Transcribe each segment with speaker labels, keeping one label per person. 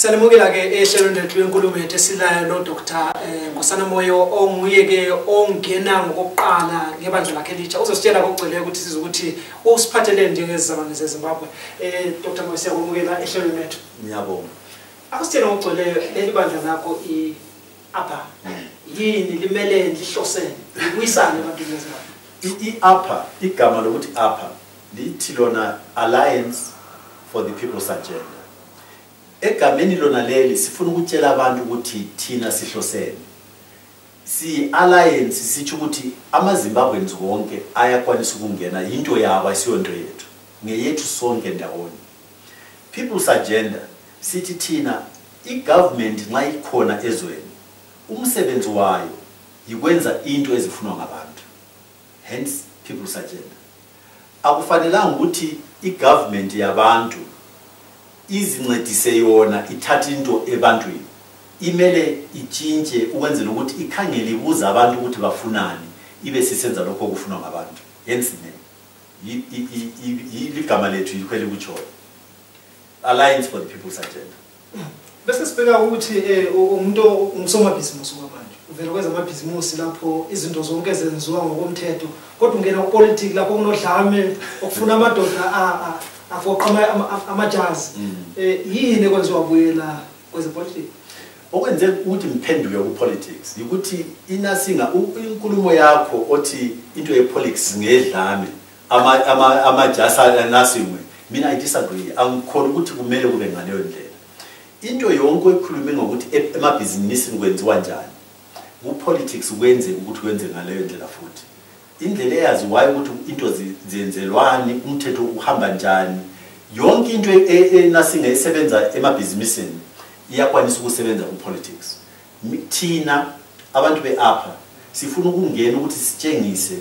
Speaker 1: Salemukela ke ehlelweni lethu lenkulumo yethu esilayo no Dr. Nkosana Moyo onguye ke ongena ngokuqala ngebandla lakhe elitsha uzositshela kokugcweleyo ukuthi sizokuthi usiphathelene njengezizalwane zeZimbabwe. Dr. Moyo siyakumukela ehlelweni lethu.
Speaker 2: Ngiyabonga.
Speaker 1: Akusitshela kokugcweleyo leli bandla lakho i-APA yini limele lihlosene libuyisane abantu beZimbabwe.
Speaker 2: I-APA igama lokuthi APA lithi lona Alliance for the People's Agenda. Egameni lona leli sifuna ukutshela abantu ukuthi thina sihlosene. Si-alliance sitsho ukuthi amaZimbabweans wonke ayakwanisa ukungena into yabo asiyonto yethu. Ngeyethu sonke ndawonye. People's Agenda sithi thina i-government nxa ikhona ezweni umsebenzi wayo yikwenza into ezifunwa ngabantu. Hence People's Agenda. Akufanelanga ukuthi i-government yabantu izincedise yona ithatha into ebantwini imele itshintshe ukwenzela ukuthi ikhangele ibuza abantu ukuthi bafunani ibe sisenza lokho okufunwa ngabantu. Hence ligama lethu likhwele kutsho Alliance for the People's Agenda.
Speaker 1: Bese sibeka ukuthi umuntu umsomabhizinisi kwamanje uvela kweza amabhizinisi lapho izinto zonke ezenziwa ngokomthetho kodwa ungena kupolitiki lapho kunodlame okufuna amadoda afoqa amajazi yini kwenziwa buyela kwezepolitiki
Speaker 2: okwenze ukuthi mphenduke kupolitics ukuthi inasinga inkulumo yakho othi into yepolitics ngedlame amajasa nasimwe mina I disagree. Angikholwa ukuthi kumele kube ngaleyo ndlela. Into yonke ekhulume ngokuthi emabhizinisini kwenziwa njani kupolitics kwenze ukuthi kwenze ngaleyo ndlela futhi indlela eyaziwayo ukuthi into zenzelwani umthetho uhamba njani yonke into enasinga esebenza emabhizinisini iyakwanisa ukusebenza kupolitics. Thina abantu beAPA sifuna ukungena ukuthi sitshengise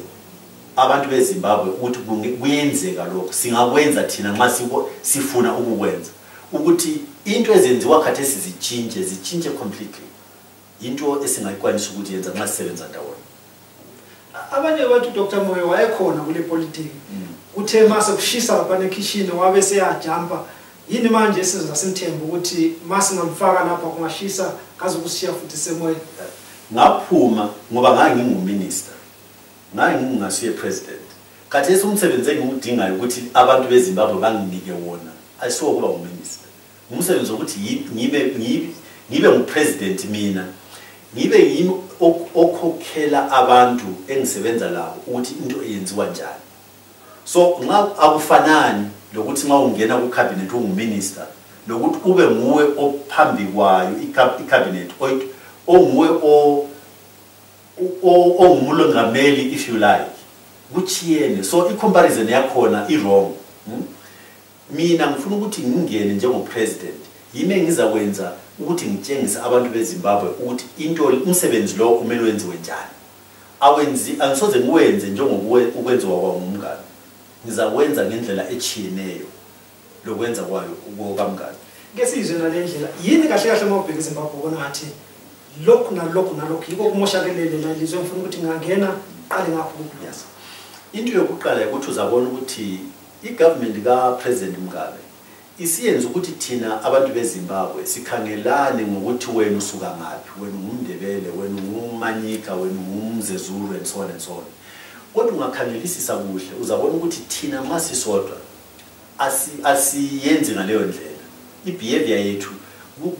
Speaker 2: abantu beZimbabwe ukuthi kuyenzeka lokho singakwenza thina nxa sifuna ukukwenza ukuthi into ezenziwa khathesi zitshintshe completely into esingayikwanisa ukuthi yenza nxa sisebenza ndawonye.
Speaker 1: Abanye abantu Dr. Moyo wayekhona kule politiki uthe mase kushisa lapha nekitchen wabe seyajumpa yini manje sizwa simthemba ukuthi mase ngamfaka lapha kungashisa kaze ukushiya futhi semoya.
Speaker 2: Ngaphuma ngoba nganginguminister ngingasiye president khathesi umsebenzi engidingayo ukuthi abantu beZimbabwe banginike wona ayisiwo kuba nguminister umsebenzi ukuthi ngibe ngupresident mina ngibe yimi okhokhela abantu engisebenza labo ukuthi into eyenziwa njani. So nxa akufanani lokuthi nxa ungena ku cabinet unguminister lokuthi ube nguwe ophambi kwayo icabinet onguwe ongumlongameli if you like kuchiyene. So i-comparison yakhona i-wrong. Mina ngifuna ukuthi ngingene njengopresident yime ngizakwenza ukuthi ngitshengise abantu beZimbabwe ukuthi into umsebenzi lo kumele wenziwe njani. Angisoze ngiwenze njengokwenziwa kwangumngane. Ngizakwenza ngendlela echiyeneyo lokwenza kwayo ukomngane.
Speaker 1: Ke sizwe nalendlela yini kahle kahle mawubheka eZimbabwe ubona ngathi lokhu nalokhu yiko kumoshakelele la lizwe ngifuna ukuthi ngangena qale ngakho kuyazi.
Speaker 2: Into yokuqala ukuthi uzabona ukuthi igovernment kaPresident Mugabe isiyenza ukuthi thina abantu beZimbabwe sikhangelane ngokuthi wena usuka ngaphi wena ungumndebele wena ungumanyika wena ungumzezulu and so on and so on. Kodwa ungakhangelisisa kuhle uzabona ukuthi thina masisodwa asiyenze ngaleyo ndlela. Ibehavior yethu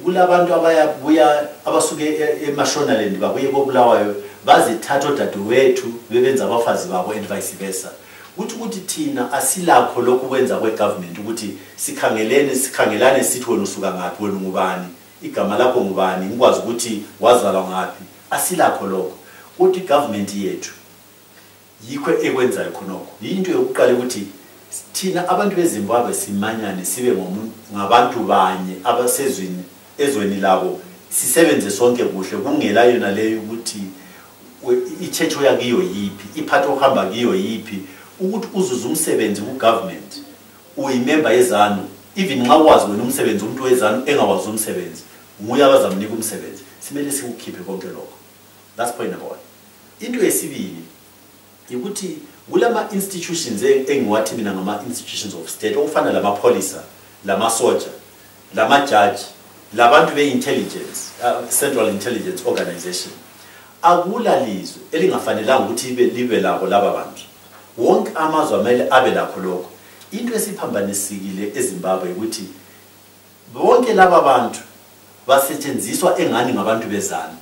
Speaker 2: kulabantu abayabuya abasuke eMashonaland babuye koBulawayo bazithatha odadewethu bebenza abafazi babo and vice versa. Ukuthi thina asilakho lokhu kwenza kwegovernment ukuthi sikhangelane sithi wena usuka ngaphi wena ngubani igama lakho ngubani ngikwazi ukuthi wazalwa ngaphi asilakho lokho. Ukuthi igovernment yethu yikho ekwenzayo khonokho. Into yokuqala ukuthi thina abantu beZimbabwe simanyane sibe ngabantu banye ezweni labo sisebenze sonke kuhle kungela yona leyo ukuthi ichecho yakiyo yipi iphatho ohamba kiyo yipi ukuthi uzuza umsebenzi kugovernment uyimember yezanu even nxa wazi wena umsebenzi umuntu wezanu engawazi umsebenzi nguye abazamnika umsebenzi simele sikukhiphe konke lokho. That's point number 1. Into yesibili ukuthi kulama institutions engiwathi mina ngama institutions of state okufana lama police lama soldier lama judge labantu be-intelligence, Central Intelligence Organization, akula lizwe elingafanelanga ukuthi libe labo laba bantu. Wonke amazwe amele abe lakho lokho. Into esiphambanisile eZimbabwe ukuthi bonke laba bantu basetshenziswa engani ngabantu bezana.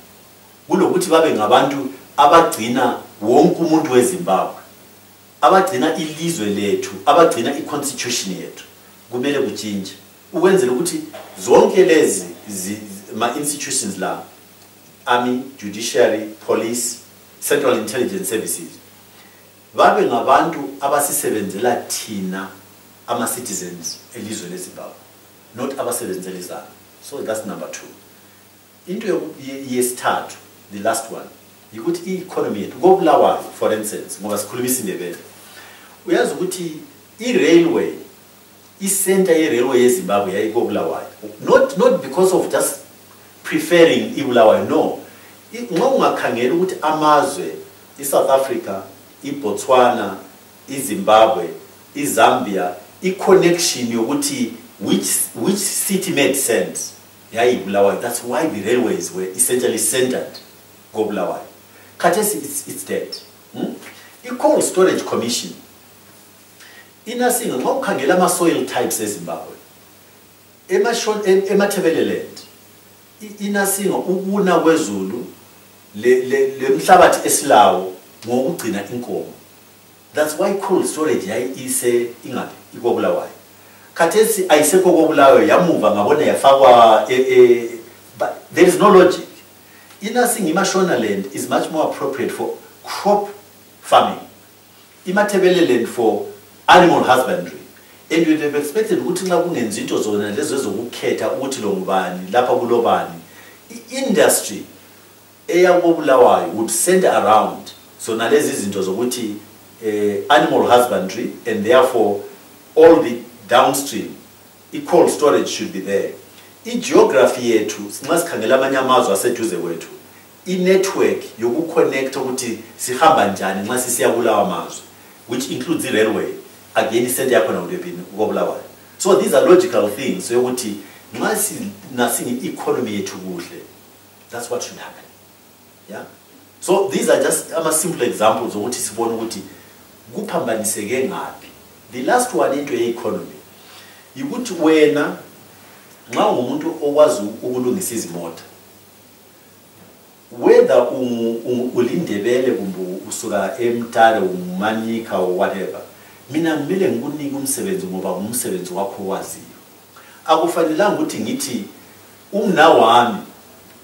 Speaker 2: Kulokuthi babe ngabantu abagcina wonke umuntu weZimbabwe, abagcina ilizwe lethu, abagcina i-constitution yethu. Kumele kutshintshe ukwenzela ukuthi zonke lezi institutions la, army, judiciary, police, Central Intelligence Services, babe ngabantu abasisebenzela thina ama-citizens elizwe leZimbabwe, not abasebenzela izana. So that's number 2. Into yesithathu, the last one, ukuthi i-economy yethu koBulawayo, for instance, ngoba sikhuluma isiNdebele, uyazi ukuthi i-railway, i-center ye-railway yeZimbabwe yayikoBulawayo, not because of just preferring iBulawayo, no. Nxa ungakhangela ukuthi amazwe i-South Africa, i-Botswana, i-Zimbabwe, i-Zambia, i-connection yokuthi which city made sense yayiBulawayo. That's why the railways were essentially centered koBulawayo. Khathesi it's dead. I-Coal Storage Commission inasinga nxa ukhangela ama-soil types eZimbabwe, eMatabeleland inasinga ukuna kwezulu lemhlabathi esilawo ngokugcina inkomo. That's why coal storage yayise ingabe ikoBulawayo. Khathesi ayisekho koBulawayo, yamuva ngabona yafakwa but there is no logic. Inasinga iMashonaland is much more appropriate for crop farming, iMatabeleland for animal husbandry. And you'd have expected ukuthi nxa kungenza into zona lezo ezokukhetha ukuthi lo ngubani lapha kulobani, industry eyakoBulawayo would center around so nalezi izinto zokuthi animal husbandry, and therefore all the downstream coal storage should be there. I-geography yethu nxa sikhangela amanye amazwe aseduze kwethu, i-network yokuconnect ukuthi sihamba njani nxa sisiya kulawa mazwe, which includes the railway, again isente yakhona would have been koBulawayo. So these are logical things. So ukuthi nxa nasingi economy yethu kuhle, that's what should happen. Yeah. So these are just simple examples ukuthi sibone ukuthi kuphambaniseke ngapi. The last one into ye-economy ukuthi wena nxa ungumuntu okwazi ukulungisa izimota, whether ulindebele kumbe usuka eMtare uManika or whatever, mina ngimele ngikunike umsebenzi ngoba umsebenzi wakho waziyo. Akufanelanga ukuthi ngithi umna wami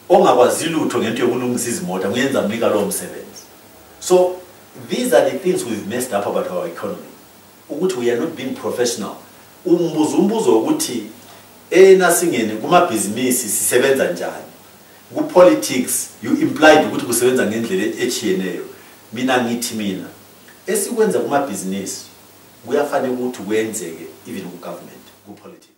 Speaker 2: ongakwazi lutho ngento yokulungisa izimota ngiyenza mnika lo msebenzi. So these are the things we've messed up about our economy. Ukuthi we are not being professional. Umbuzo ukuthi nasingene kumabhizinisi sisebenza njani. Ku-politics you implied ukuthi kusebenza ngendlela echiyeneyo. Mina ngithi esikwenza kumabhizinisi kuyafanele ukuthi kwenzeke even ku-government, ku-politics.